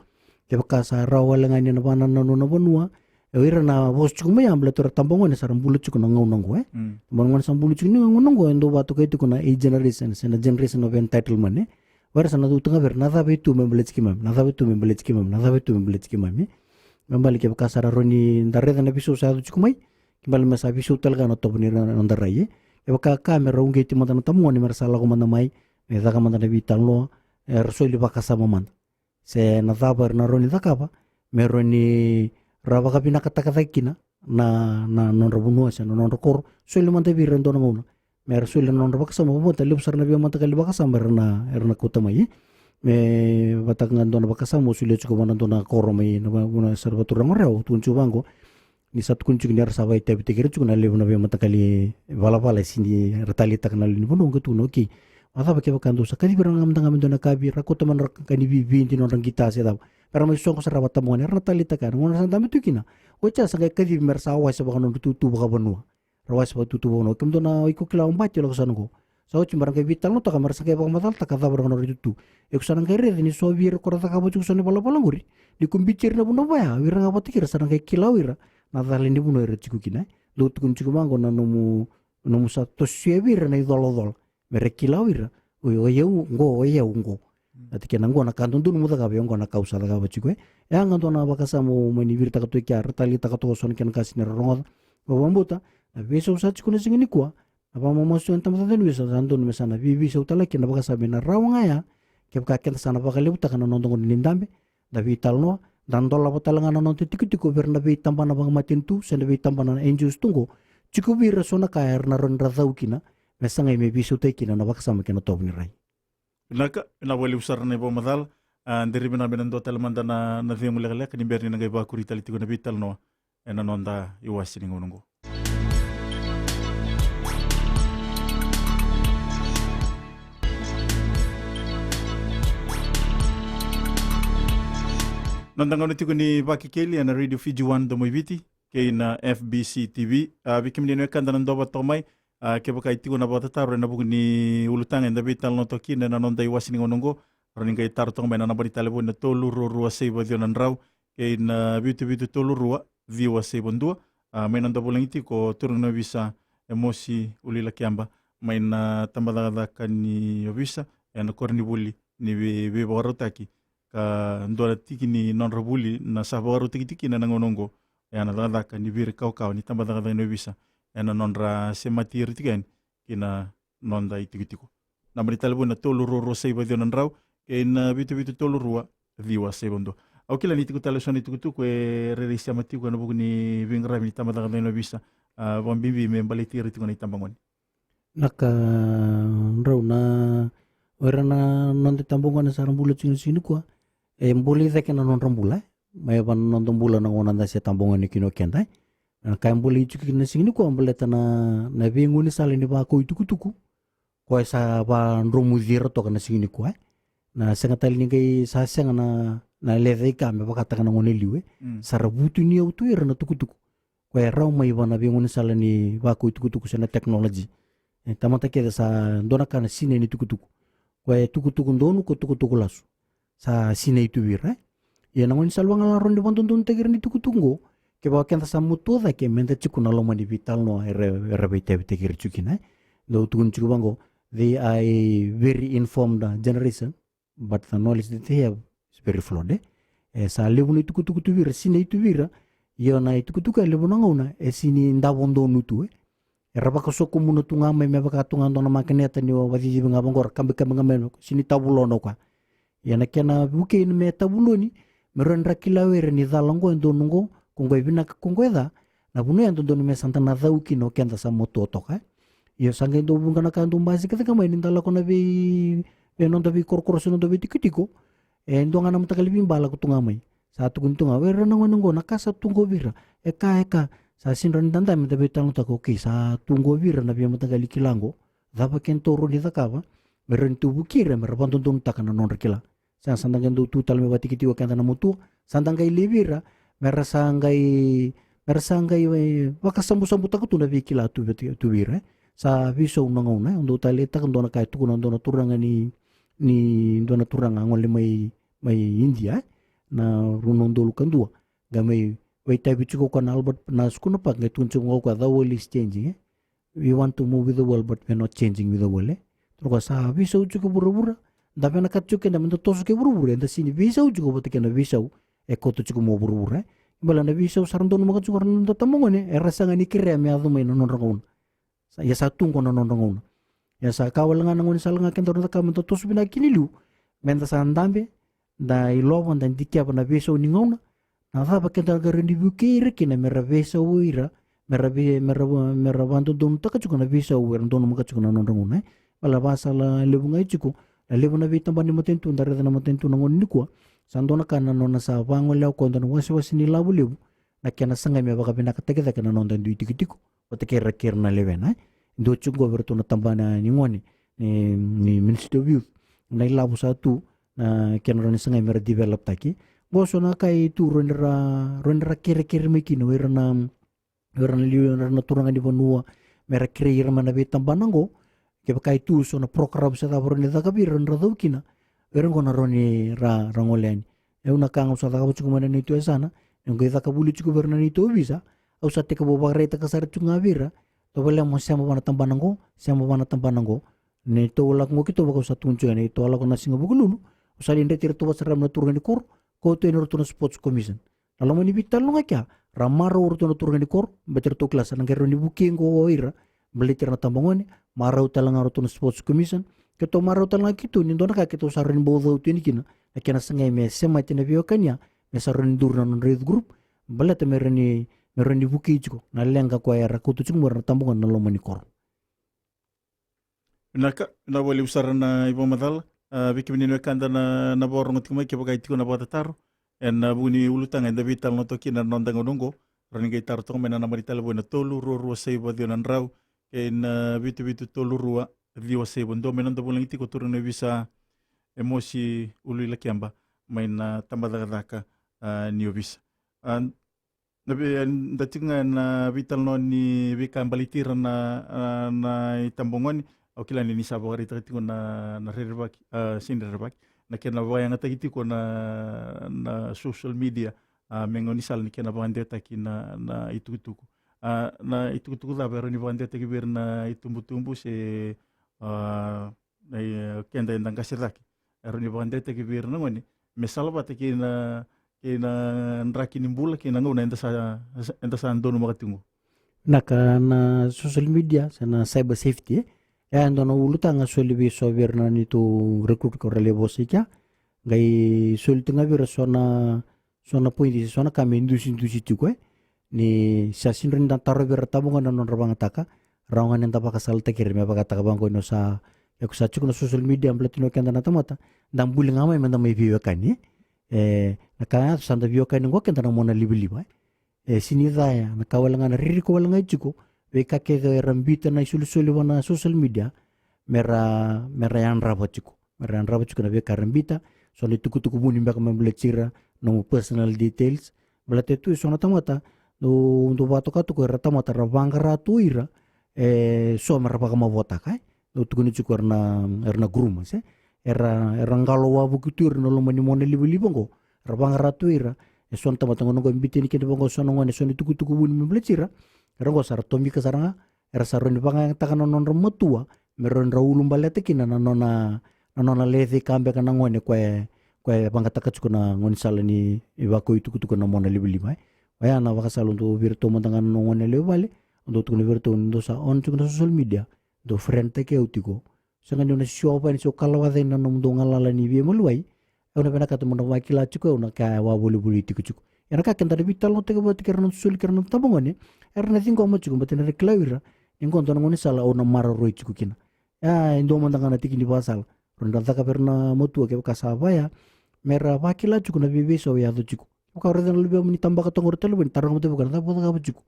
Kevaka sa rawa wale ga ni na vakanananu na vanua, e, o ira na vosa tiko mai ya, baleta o ira tabagone sa ra bula tiko na gauna oqo, e. Mm. Tabagone sa bula tiko ni gauna oqo, e dau vakatokai tiko na age generation, se na generation of entitlement, e. O ira sa na cauta ga vei ira na cava e tu me baleti keimami, na cava e tu me baleti keimami, na cava e tu me baleti keimami, e. Me baleta kevaka sa ra rawa ni da raica na veisau sa yaco tiko mai, ke baleta me sa veisau tale ga na tovo ni ra, noda rai, e. Kevaka ka me ra uqeti mada na tabagone me ra sa lako mada mai, me caka mada na veitalanoa, e, ra soli vakasama mada se na cava era na rawa ni cakava me rawa ni ra vakavinakataka cake kina na, na nodra vanua se na nodra koro. Soli mada vei ira e dua na gauna me ra soli na nodra vakasama. Vakabauta levu sara na veimataqali vakasama era na, era na kauta mai, e. Me vaka ga e dua na vakasama au solia tiko vua na dua na koro mai na va-, vanua sara vakaturaga o Rewa, au tukuna tiko vaqo, ni sa tukuni tiko ni era sa vakaitavitaki ira tiko na levu na veimataqali valavala e sini era taleitaka na lewe ni vanua, qai tukuna, okay, vakacava kevaka dou sa kacivi ira ga mada ga me dua na ka vei ira, kauta mai na nodra ka ni vividi, nodra qita se cava, me ra mai soqo sara vakatabagone, era na taleitaka. Na gauna sa dabe tu kina, oti ya sa qai kacivi me ra sa wase vaka nodra itutu vakavanua. Ra wase vakaitutu vakavanua. Kemudou na, o iko kila, o Bati, o lako sa na qo. Sa oti me ra qai veitalanoataka, me ra sa qai vakamacalataka cava na nodra itutu. Iko sa na qai raica ni so vei ira ko ra cakava tiko so na ivalavala qori, ni ko biuti ira na vanua vaya, o ira ga vata kei ira sa na qai kila o ira na cala ni vanua era tiko kina, e. Dou tukuna tiko vaqo na nomu, nomu sa tosoya vei ira na icolacola me ra kila o ira, o, o yau qo, o yau qo. Mm. Oti kena qo na ka dodonu mo cakava, e qo na ka au sa cakava tiko, e. E a ga dua na vakasama au mani viritaka toka ya, ra taleitaka toka so na kena ka sini ra rogoca. Au vakabauta na veisau sa tiko na siga nikua, na vakamamasu ena tabacakacaka ni ovisa, sa dodonu me sa na veiveisau tale kina na vakasama me na rawa ga ya, kevaka keda sa na vakalevutaka na noda gauna ni dabe, da veitalanoa, da dolava tale ga na noda tikotiko vei ira na veitabana vakamatanitu se na veitabana na N G Os tu qo. Tiko vei ira so na ka era na rawa ni ra cau kina me sagai me veisautaki kina na vakasama kei na tovo ni rai. Vinaka, vinaka vakalevu sara na ivakamacala. A, deri vinaka me na dua tale mada na, na cegu lekaleka ni bera ni na qai vakuri tale tiko na veitalanoa ena noda iwase ni gauna oqo. Noda gauna tiko ni Vakekeli ena Radio Fiji One Domoiviti kei na F B C T V. A, vei kemuni na wekada na dua vata toka mai, a, kevaka e tiko na vakatataro ena vuku ni ulutaga eda veitalanoa toka kina ena noda iwase ni gauna oqo, rawa ni qai taro toka mai na naba ni talevoni na tolu rua rua saiva ciwa na drau kei na vitu vitu tolu rua ciwa saiva dua. A, mai na dau vulagi tiko o turaga ni ovisa Emosi Ulilakeba mai na tabacakacaka ni ovisa ena koronivuli ni vei-, veivakarautaki, ka dua na tiki ni nodra vuli na sa vakarautaki tiko kina na gauna oqo, e a na cakacaka ni viri kawakawa ni tabacakacaka ni ovisa ena nodra semati ira tiko yani ki na noda itikotiko. Naba ni talevoni na tolu rua rua saiva ciwa na drau kei na vitu vitu tolu rua ciwa saiva dua. Au kila ni tiko tale so na itukutuku e rairai sema tiko ena vuku ni veiqaravi ni tabacakacaka ni ovisa, a, vakabibi me baleti ira tiko na itabagone. Na ka drau na, o ira na noda itabagone sa ra bula tiko na siga nikua, e bulai cake na nodra bula, e. Mai vaka na noda bula na gauna da se tabagone kina o keda, e. Na ka e bulai tiko kina na siga nikua baleta na, na veigaunisala ni vakau itukutuku, koya sa vadromuci ira toka na siga nikua, e. Na sega tale ni qai sa sega na, na lecaika me vakataka na gone liu, e. Mm. Sa ra vutuniyau tu ira na tukutuku. Koya e rawa mai vaka na veigaunisala ni vakau itukutuku se na technology. E, tamata kece sa dua na ka na sinai ni tukutuku. Koya e tukutuku donu, ko tukutuku lasu. Sa sinai tu vei ira, e. Ia na gaunisala vakagalala rawa ni vakadodonutaki ira na itukutuku oqo, kevaka keda sa matua cake meda tiko na loma ni veitalanoa era, era veitavitaki ira tiko kina, e. Dau tukuni tiko vaqo, they are a very informed, uh, generation, but the knowledge that they have is very flawed, eh? E sa levu na itukutuku tu vei ira, sinai tu vei ira. Io, na itukutuku e levu na gauna e sini davo donu tu, eh? Era vakasokomuna tu ga mai me vaka tu ga dua na makaneta ni o vacicivi ga vaqo, ra kabikabi ga mai, sini tavulona o koya. Ia na kena vukei me tavuloni, me rawa ni ra kila o ira ni cala oqo e donu oqo, ko oqo e vinaka, ko oqo e ca. Na vanua e dodonu me sa da na cau kina o keda sa matua toka, eh? Io, sa qai dau vuqa na ka dau basika cake mai ni da lako na vei, vei noda veikorokoro se noda veitikotiko. E dua ga na mataqali veibala ko tu ga mai, sa tukuni tu ga, o ira na gone oqo, na ka sa tu oqo vei ira, e ka, e ka. Sa sini rawa ni da dabe me da veitalanoataka, okay, sa tu oqo vei ira na veimataqali kila oqo. Cava kedatou rawa ni cakava me rawa ni tou vukei ira me ra vadodonutaka na nodra kila? Sa, sa da qai dau tu tale me vatikitiki o keda na matua, sa da qai laivi ira me ra sa qai, me ra sa qai, e, vakasabusabutaka tu na veikila tu vei, tu vei ira, eh? Sa veisau na gauna, eh? Au dau taleitaka dua na ka e tukuna dua na turaga ni, ni dua na turaga a gole mai, mai India, eh? Na rua na udolu ka dua. Qai mai vakaitavi tiko o koya na Albert, na Schooner Park, qai tukuna tiko o koya, the world is changing, eh? We want to move with the world, but we're not changing with the world, eh? Tukuna o koya sa veisau tiko vuravura, da vinakata tiko keda me da toso kei vuravura, eda sini veisau tiko vata kei na veisau e kauta tiko mai o vuravura, eh? Baleta na veisau sa ra donumaka tiko na noda tabagone, era sega ni kerea me yaco mai na nodra gauna. Sa, ia sa tu oqo na nodra gauna. Ia sa ka wale ga na gaunisala ga keda rawa ni cakava me da toso vinaka kina i liu, me da sa dabe, da ilova, da dikeva na veisau ni gauna. Na cava keda qai rawa ni vukei ira kina me ra veisau ira, me ra vei, me ra, me ra vadodonutaka tiko na veisau era donumaka tiko na nodra gauna, eh? Baleta vakasala levu ga e tiko, na levu na veitabana ni matanitu, da raica na matanitu na gauna nikua, sa dua na ka na nona sa vagolea o koya dua na wasewase ni lavo levu, na kena sagai me vakavinakataki cake na noda dui tikotiko vata kei ira, kei ira na lewena, eh? Dua tiko qo vei iratou na tabana ni gone ni, ni Ministry of Youth, na ilavo sa tu, na kena rawa ni sagai me ra develop taki. Qo so na ka e tu, rawa ni ra, rawa ni ra kerekere mai kina o ira na, o ira na liu, o ira na turaga ni vanua, me ra kerei ira mai na veitabana qo. Kevaka e tu so na program se cava rawa ni caka vei ira, rawa ni ra cau kina, o ira qo na rawa ni ra, ra gole yani. Au na ka ga au sa cakava tiko mai na neitou yasana, au qai caka vuli tiko vei ira na neitou ovisa, au sa tekivu vakaraitaka sara tiko ga vei ira. Tovolea mo sema vua na tabana qo, sema vua na tabana qo. Neitou lako qo keitou, vaka au sa tukuna tiko, neitou lako na siga Vukelulu, au sa lai dreti iratou vata sara mai na turaga ni koro, kauta yani iratou na Sports Commission. Na loma ni veitalanoa ga kea, ra marau o iratou na turaga ni koro, baleta ratou kila sa na qai rawa ni vukei qo o ira, baleti ira na tabagone. Marau tale ga o iratou na Sports Commission. Keitou marau tale ga keitou ni dua na ka keitou sa rawa ni bau cau tu yani kina, na kena sagai me semati na veiwekani ya, me sa rawa ni duri na nodra youth group, baleta me rawa ni, me rawa ni vukei tiko na leqa koya era kauta tiko mai o ira na tabagone na loma ni koro. Vinaka, vinaka vakalevu sara na ivakamacala. A, vei kemuni na wekada na, na vakarorogo tiko mai, kevaka e tiko na vakatataro ena vuku ni ulutaga eda veitalanoataka kina na noda gauna oqo, rawa ni qai taro toka mai na naba ni talevoni na tolu rua rua saiva ciwa na drau kei na vitu vitu tolu rua ciwa saiva dua. Mai noda vulagi tiko turaga ni ovisa Emosi Uluilakeba mai na tabacakacaka, a, ni ovisa. A, na vei, da tiko ga ena veitalanoa ni veika baleti ira na, a, na itabagone. Au kila ni ni sa vakaraitaka tiko na, na rerevaki, a, sega ni rerevaki, na kena vakayagataki tiko na, na social media, a, me gaunisala ni kena vakadewataki na, na itukutuku. A, na itukutuku cava e rawa ni vakadewataki vei ira na itubutubu se, a, na, e, keda eda qase cake, e rawa ni vakadewataki vei ira na gone me salavata kei na, kei na draki ni bula kei na gauna eda sa, eda sa donumaka tiko qo? Na ka na social media se na cyber safety, e, e dua na ulutaga soli vei so vei ira na neitou recruit ko ra lai vosa i kea. Qai soli tu ga vei ira so na, so na poidi, so na ka me dusidusi tiko, e. Ni sa sega ni da tarovi ira na tabagone na nodra vakayagataka, rawa ga ni da vakasalataki ira me vakataka vaqo ni o sa, e ko sa tiko na social media, baleta ni o keda na tamata da buli ga mai me da mai veiwekani, e. E, na ka ya sa da veiwekani qo keda na monalivaliva, e. E sega ni caya, na ka wale ga na ririko wale ga e tiko, veika kece era biuta na isolisoli va na social media, me ra, me ra yadrava tiko. Me ra yadrava tiko na veika era biuta, so na itukutuku vuni beka me baleti ira, nomu personal details. Baleta e tu e so na tamata, dou, dou vakatoka tiko era tamata ra vaqara tu ira, e, so me ra vakamavoataka, e. Dou tukuni tiko era na, era na groomers, e. Era, era qalo wavoki tu ira na loma ni monalivaliva qo. Ra vaqara tu ira, e so na tamata qo na qo e biuta ni kina vaqo so na gone, so na itukutuku vuni me baleti ira. Era qo sa ra tomika sara ga, era sa rawa ni vakayagataka na nodra matua me rawa ni ra ulubaleta kina na nona, na nona lecaika beka na gone koya, koya e vagataka tiko na gaunisala ni, ni vakau itukutuku ena monalivaliva, e. Oya na vakasala au dau vei iratou mada ga na noqu gone yalewa i vale, au dau tukuna vei iratou ni dou sa on tiko na social media, dou friend-taki au tiko. Sega ni au na sisiova yani se au kalawaca yani na nomudou galala ni veimaliwai. Au na vinakata mo na vakila tiko au na ka e wavolivoli tiko tiko. Ia na ka keda na veitalanoataka vata kei ira na soli kei ira na tabagone, era na ciqoma tiko, baleta ni ra kila o ira ni qo dua na gaunisala au na maroroi tiko kina. Ia e dua mada ga na tiki ni vakasala, rawa ni ra cakava vei ira na matua kevaka sa vaya, me ra vakila tiko na veiveisau e yaco tiko. Vaka o raica na luvemu ni tabaka toka qori, talevoni, taroga mada vei koya na cava o cakava tiko.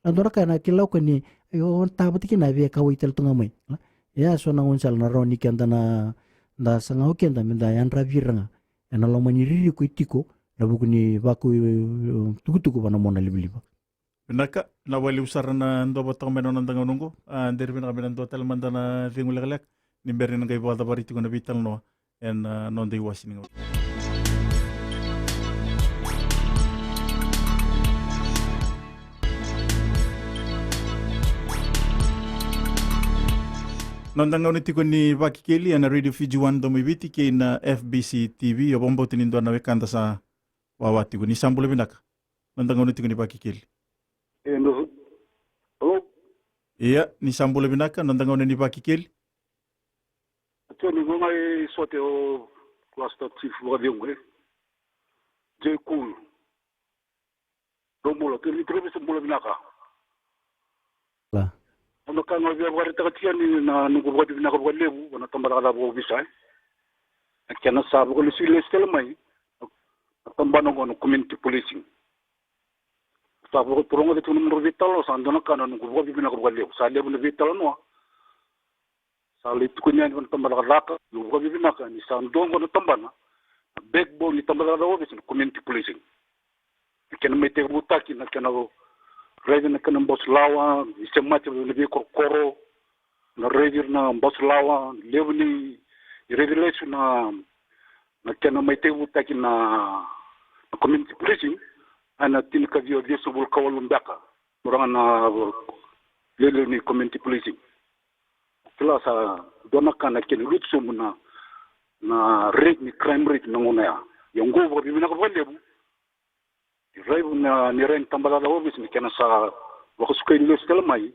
E dua na ka ena kila o koya ni, io, o na tavata kina, e via kauwai tale tu ga mai. Ia so na gaunisala na rawa ni keda na, da saga o keda me da yadravi ira ga ena loma ni ririko e tiko ena vuku ni vakau itukutuku vua na monalivaliva. Vinaka, vinaka vakalevu sara na duavata toka mai na noda gauna oqo. A, dere vinaka me na dua tale mada na cegu lekaleka ni bera ni na qai vakacavari tiko na veitalanoa ena, a, noda iwase ni gauna. Noda gauna tiko ni Vakekeli ena Radio Fiji One Domo i Viti kei na F B C T V. Au vakabauta ni dua na wekada sa wawa tiko. Ni sa bula vinaka. Noda gauna tiko ni Vakekeli. E, no. Hello? Ia, ni sa bula vinaka, noda gauna ni Vakekeli. Tiko ni gauna e sote o Cluster Chief vakacegu, e. J Cool. Dou bula, tiko ni tiko ni sa bula vinaka. La. Au na ka ga via vakaraitaka tiko yani na noqu vakavinavinaka vakalevu vua na tabana cakacaka vakaovisa, e. Na kena sa vakalesulesu tale mai na tabana oqo na community policing. Sa vakaturuga tiko na nomudrau veitalanoa, sa dua na ka na noqu vakavinavinaka vakalevu. Sa levu na veitalanoa sa lai tukuni yani vua na tabana cakacaka, au vakavinavinaka ni sa dua oqo na tabana, na backbone ni tabana cakacaka vakaovisa na community policing. Na kena mai tekivutaki na kena raici na kena basulawa, ni semati na veikorokoro, na raici ira na basulawa, levu ni raici lesu na, na kena mai tekivutaki na, na community policing, ena tinikaciwa ciwasagavulu ka walu beka. Turaga na lewe ni community policing. Kila sa dua na ka na kena lutu sobu na, na rate ni crime rate na gauna ya. Ia oqo vakavinavinaka vakalevu. Ni raici na, ni rai ni tabana cakacaka ovisa ni kena sa vakasukai lesu tale mai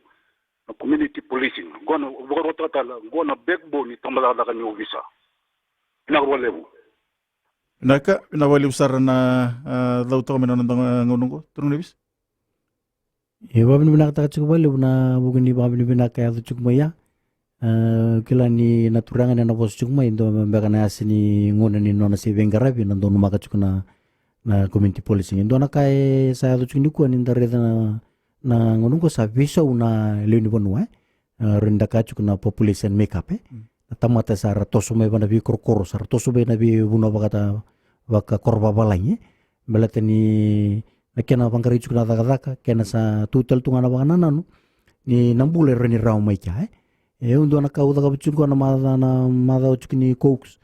na community policing. Oqo na vakarautaka tale, oqo na backbone ni tabana cakacaka ni ovisa. Vinaka vakalevu. Vinaka, vinaka vakalevu sara na, a, cau toka mai na noda gauna oqo, turaga na ovisa. E vakavinavinakataka tiko vakalevu na vuku ni vakavinavinaka e yaco tiko mai ya. A, kila ni na turaga ni na vosa tiko mai, dua beka na yasa ni gauna ni nona se veiqaravi, na donumaka tiko na, na community policing. E dua na ka e sa yaco tiko nikua ni da raica na, na gauna oqo sa veisau na lewe ni vanua, e. A, rawa ni da kaya tiko na population makeup, e. Mm. Na tamata sa ra toso mai vua na veikorokoro, sa ra toso mai na veivanua vakata, vakakorovakavalagi, e. Baleta ni na kena vaqarai tiko na cakacaka, kena sa tu tale tu ga na vakanananu ni na bula e rawa ni rawa mai kea, e. E, au dua na ka au cakava tiko na maca, na macawa tiko ni Coke.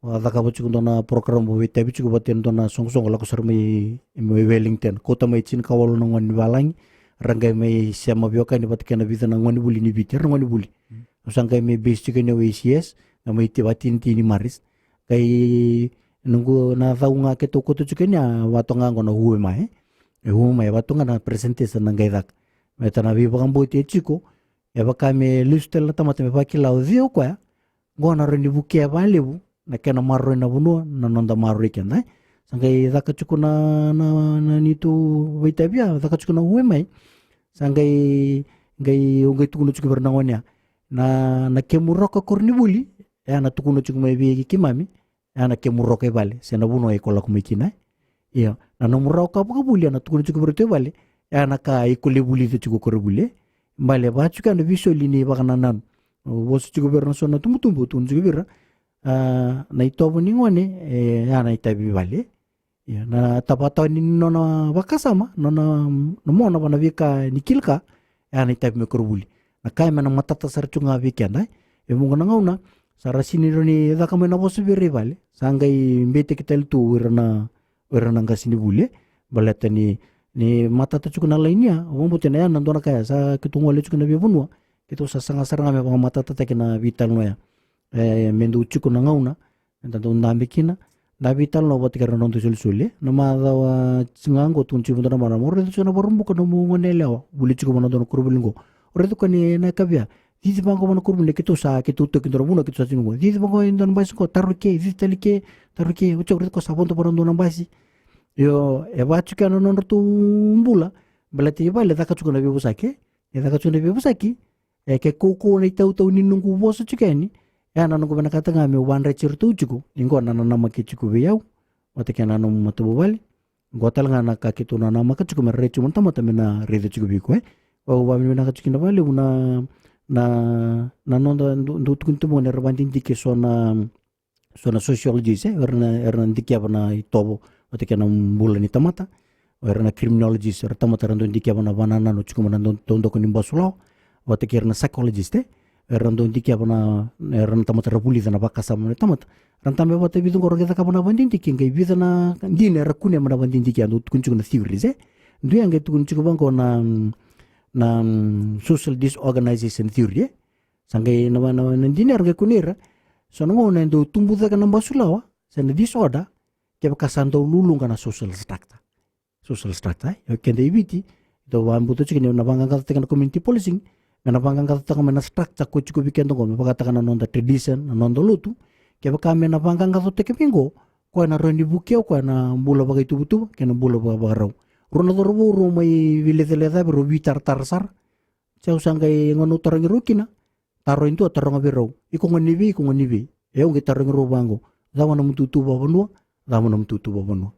Au cakava tiko dua na program au veitavi tiko vata e dua na soqosoqo lako sara mai, mai Wellington. Kauta mai tinikawalu na gone ni valagi, ra qai mai sema veiwekani vata kei na vica na gonevuli ni Viti, era na gonevuli. Mm. Au sa qai mai base tiko yani au A C S, qai mai ti-, vakatinitini Marist. Qai noqu na cau ga keitou kauta tiko yani, a, vaka toka ga oqo na who am I, e. E who am I, vaka toka ga na presentation na qai caka. Baleta na veivakabauti e tiko, e vaka me lesu tale na tamata me vakila o cei o koya, oqo na rawa ni vukea vakalevu na kena maroroi na vanua, na noda maroroi keda, e. Sa qai caka tiko na, na, na neitou veitavi ya, caka tiko na who am I. Sa qai, qai, au qai tukuna tiko vei ira na gone ya. Na, na kemu roka koronivuli, e a na tukuna tiko mai vei keimami, e a na kemu roka i vale, se na vanua iko lako mai kina, e. Io, na nomu rawa ka vakavuli, e a na tukuna tiko vei iratou i vale, e a na ka iko lai vulica tiko koronivuli, e. Bale, vaka tiko ya na veisoli ni vakanananu. Au vosa tiko vei ira na so na tubutubu, au tukuna tiko vei ira, a, na itovo ni gone, e, e a na itavi i vale, e. Ia, na tavatawa ni nona vakasama, nona, na mona vua na veika ni kila ka, e a na itavi mai koronivuli. Na ka ya me na matata sara tu ga vei keda, e. E vuqa na gauna sa ra sega ni rawa ni caka mai na vosa vei ira i vale, sa qai beitaki tale tu o ira na, o ira na qasenivuli, e. Baleta ni, ni matata tiko na laini ya, au vakabauta ni ya na dua na ka ya sa keitou gole tiko na veivanua, Keitou sa saga sara ga me vakamatatataki na veitalanoa ya. E, me dau tiko na gauna me da dau dabe kina, da veitalanoa vata kei ira na noda isolisoli. Na macawa ga qo tukuni tiko vei dua na marama, o raica tiko na varabuka nomu gone yalewa vuli tiko vua na dua na koronivuli qo. O raica koya ni na yakavi ya, cici vaqo vua na koronivuli, keitou sa, keitou toki dua na vanua keitou sa tiko qo. Cici vaqo e dua na basi qo, taro i ke, cici tale i ke, taro i ke. Oti o raica koya sa vodo vua na dua na basi. Io, e vaka tiko ya na nodratou bula. Baleta i vale e caka tiko na veivosaki. E caka tiko na veivosaki. E ke kaukauwa na itautau ni noqu vosa tiko yani. E a na noqu vinakata ga meu vakadreti iratou tiko. Ni qo na nanamaki tiko vei au vata kei na nomu matavuvale. Qo tale ga na ka keitou nanamaka tiko me ra rai tiko mai na tamata me na raica tiko vei iko, e. Au vakavinavinaka tiko kina vakalevu na, na, na noda dau, dau tukuni tu mai ni ra vakadidike so na, so na sociologist, e, era na, era na dikeva na itovo vata kei na bula ni tamata. O ira na criminologist, era tamata era dau dikeva na vakanananu tiko mai na dau, dau doka ni basulawa. Vata kei ira na psychologist, e, era dau dikeva na, era na tamata era vulica na vakasama ni tamata. Ra dabe vata vica qo ra qai cakava na vakadidike, qai vica na dina era kunea mai na vakadidike, a dau tukuni tiko na theories, e. Dua ya qai tukuni tiko vaqo na, na, mm, social disorganization theory, e. Sa qai na, na, na dina era qai kunei ira. So na gauna e dau tubu cake na basulawa se na disorder kevaka sa dau luluqa na social structure. Social structure, e. Io, keda i Viti, dau vakabauta tiko ni na vaqaqacotaki na community policing, me na vaqaqacotaka mai na structure ko tiko vei keda qo, me vakataka na noda tradition, na noda lotu. Kevaka me na vaqaqacotaki mai qo, koya na rawa ni vukea o koya na bula vakaituvatuva kei na bula vakavakarau. Rau na cauravou rau mai veilecalecavi, rau veitaratara sara. Se au sa qai gauna au tarogi rau kina, taro e dua, taroga vei rau, iko gone ni vei, iko gone ni vei? E au qai tarogi rau vaqo, cava na nomu itukutuku vakavanua? Cava na nomu itukutuku vakavanua?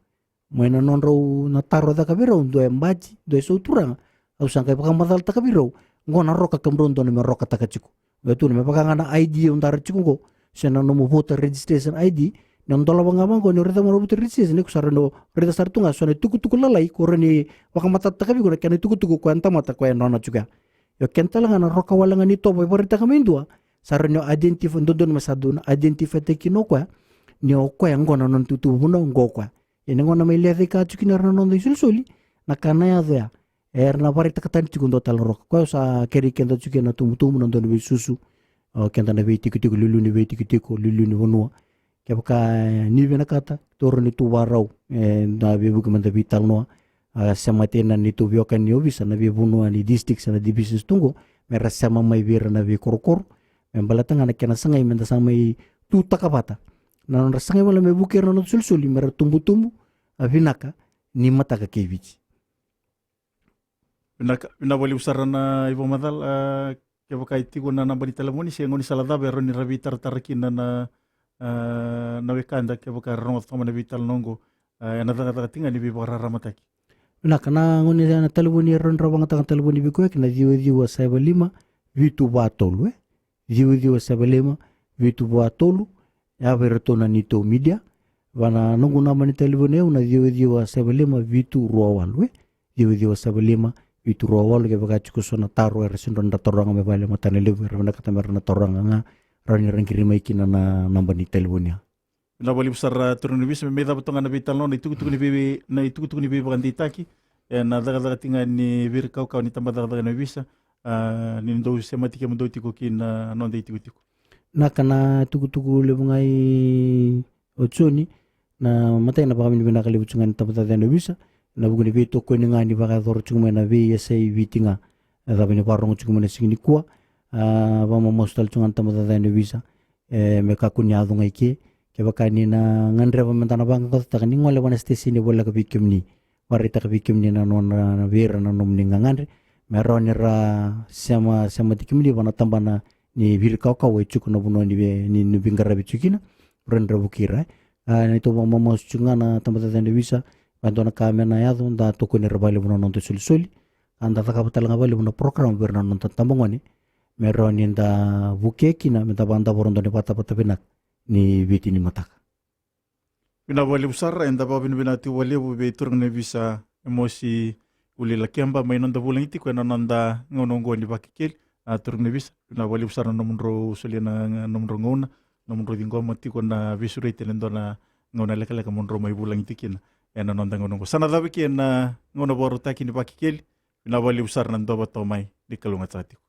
Mai na nodrau na taro e caka vei rau, dua e bati, dua e sauturaga. Au sa qai vakamacalataka vei rau, qo na roka kemudrau dodonu me rokataka tiko. Au tukuna me vaka ga na I D au dara tiko qo, se na nomu voter registration I D. Ni o dolava ga vaqo, ni o raica mai na voter registration, iko sa rawa ni o raica sara tu ga so na itukutuku lalai ko rawa ni vakamatatataka vei iko na kena itukutuku ko e tamata ko e nona tiko ya. Io, kena tale ga na roka wale ga ni tovo e vakaraitaka mai dua, sa rawa ni o identify, dodonu me sa dua na identify taki kina o koya ni o koya qo na nona itukutuku vakavanua, qo o koya. Ia ni gauna mai lecaika tiko kina era na noda isolisoli, na ka na yaco ya, era na vakaraitaka tani tiko dua tale na roka. Koya au sa kerei keda tiko kina na tubutubu, na dau ni veisusu, o keda na veitikotiko, liuliu ni veitikotiko, liuliu ni vanua. Kevaka, e, ni vinakata, tou rawa ni tou vakarau, e, na veivuke meda veitalanoa, a, sema tiko na neitou veiwekani ni ovisa na veivanua ni districts, na divisions tu qo, me ra sema mai vei ira na veikorokoro, me baleta ga na kena sagai meda sa mai tutaka vata na nodra sagai wale me vukei ira na noda isolisoli me ra tubutubu, a, vinaka ni mataka kei Viti. Vinaka, vinaka vakalevu sara na ivakamacala, a, kevaka e tiko na naba ni talevoni se gaunisala cava e rawa ni ra veitaratara kina na, a, na wekada kevaka era rogoca toka mai na veitalanoa oqo, a, ena cakacaka tiko ga ni veivakararamataki. Vinaka, na gauna, na talevoni e rawa ni ra vakayagataka na talevoni vei koya kina ciwa ciwa saiva lima vitu va tolu, e. Ciwa ciwa saiva lima vitu va tolu. Yavi iratou na neitou media. Va na noqu naba ni talevoni au na ciwa ciwa saiva lima vitu rua walu, e. Ciwa ciwa saiva lima vitu rua walu, kevaka tiko so na taro era sega ni dau taroga mai vale, matana levu era vinakata me ra na taroga ga, rawa ni ra qiri mai kina na naba ni talevoni ya. Vinaka vakalevu sara turaga ni ovisa, me mai cava toka ga na veitalanoa, na itukutuku ni vei, na itukutuku ni veivakadeitaki ena cakacaka tiko ga ni virikaukau ni tabacakacaka ni ovisa, a, ni dou semati kemudou tiko kina noda itikotiko. Na ka na tukutuku levu ga i, o Joni, na imatai na vakavinavinaka levu tiko ga ni tabacakacaka ni ovisa ena vuku ni veitokoni ga ni vakayacora tiko mai na veiyasai Viti ga. E cava ni vakarorogo tiko mai na siga nikua, a, vakamamasu tale tiko ga na tabacakacaka ni ovisa, e, me kakua ni yaco ga i ke. Kevaka ni na gadreva meda na vaqaqacotaka, ni gole vua na siteseni e voleka vei kemuni, vakaraitaka vei kemuni na nona, na vei ira na nomuni gagadre, me rawa ni ra sema, semati kemuni vua na tabana ni virikaukau e tiko na vanua ni vei, ni, ni veiqaravi tiko kina, rawa ni ra vukei ira, e. A, neitou vakamamasu tiko ga na tabacakacaka ni ovisa, e dua na ka me na yaco, da tokoni ira vakalevu na noda isolisoli, ka da cakava tale ga vakalevu na program vei ira na noda tabagone me rawa ni da vukea kina, me da vakadavora dua na vatavata vinaka ni Viti ni mataka. Vinaka vakalevu sara, eda vakavinavinaka tiko vakalevu vei turaga ni ovisa Emosi Uli Lakeba mai noda vulagi tiko ena noda gauna oqo ni Vakekeli. A, turaga ni ovisa, vinaka vakalevu sara na nomudrau solia na nomudrau gauna, nomudrau ciqoma tiko na veisureti ena dua na gauna lekaleka mo drau mai vulagi tiko kina ena noda gauna oqo. Sa na cava eke na gauna vakarautaki ni Vakekeli. Vinaka vakalevu sara na dua vata mai, ni kalougata tiko.